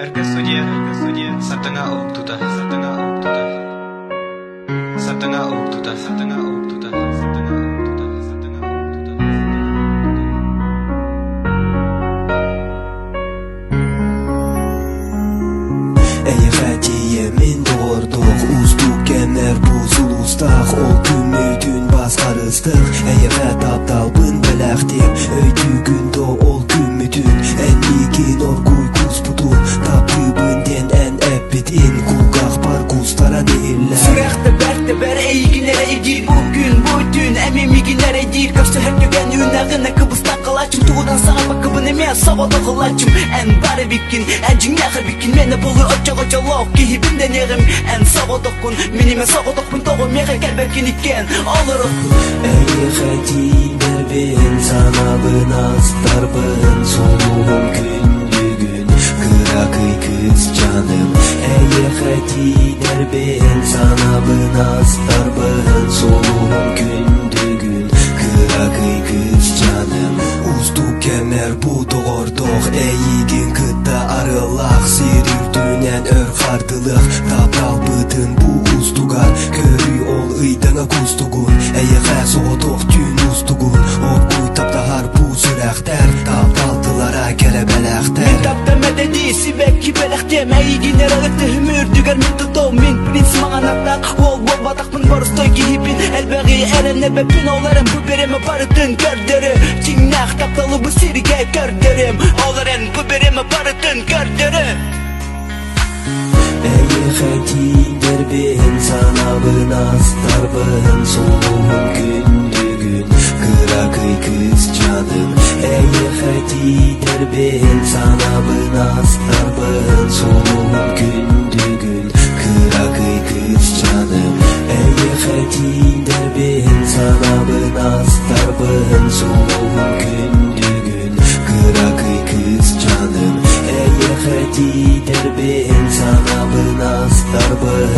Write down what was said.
Эргэ студия, Эргэ студия, Сартаҥа уһуктуута, Сартаҥа уһуктуута, Сартаҥа уһуктуута, Сартаҥа уһуктуута, Сартаҥа уһуктуута, Сартаҥа уһуктуута. Эйиэхэ тиийэммин доҕордоох уустук кэмнэр бу сулустаах ол күммүтүн бас харыстык Эйиэхэ тапталбын бэлэхтиэм өйдүүгүн доо ол күммүтүн Эн миигин оргууй кууспутун таптыыбын диэн эн эппитин кулгаахпар куустаран иһиллэр Сүрэх тэбэр тэбэр эйигин эрэ ирдиир бу күн бу түүн эмиэ миигин эрэ диир көрсөһөр түгэн үүнэҕинэ кыбыстан халааччым тугунан саҥарбаккабын эмиэ соҕотох ылааччым эн бар эбиккин эн дьиҥнээх эбиккин миэнэ буолур оччоҕо дьоллоох киһибин дэниэҕим эн соҕотоххун мин эмиэ соҕотохпун тоҕо миэхэ кэлбэккин иккиэн олорохпун Эйиэхэ тиийдэрбин санаабын астарбын сулуһум күндүгүн кыракый кыысчааным Эйиэхэ тиийдэрбин санаабын астарбын сулуһум күндүгүн кыракый кыысчааным Уустук кэмнэр бу доҕордоох эйигин кытта арыаллаах сир үрдүнэн өр хардылыах тапталбытын бу уустугар көрүү ол ыйдаҥа кустугун эйиэхэ соҕотох түүн устугун оргууй таптаһар бу сүрэхтэр таптал тыллара кэрэ бэлэхтэр Мин таптам этэ сибэкки бэлэхтиэм эйигин эрэ ытыһым үрдүгэр мин тутуом мин принц маҥан аттаах уол буолбатахпын боростой киһибин элбэҕи эрэнэбэппин ол эрэн бу бириэмэ барытын көрдөрө дьиҥнээх тапталы бу сиргэ көрдөрүм ол эрэн бу бириэмэ барытын көрдөрө Эйиэхэ тиийдэрбин санаабын астарбын сулуһум күндүгүн кыракый кыысчааным Эйиэхэ тиийдэрбин санаабын астарбын сулуһум күндүгүн кыракый кыысчааным Эйиэхэ тиийдэрбин санаабын астарбын сулуһум күндүгүн кыракый кыысчааным Эйиэхэ тиийдэрбин санаабын астарбын.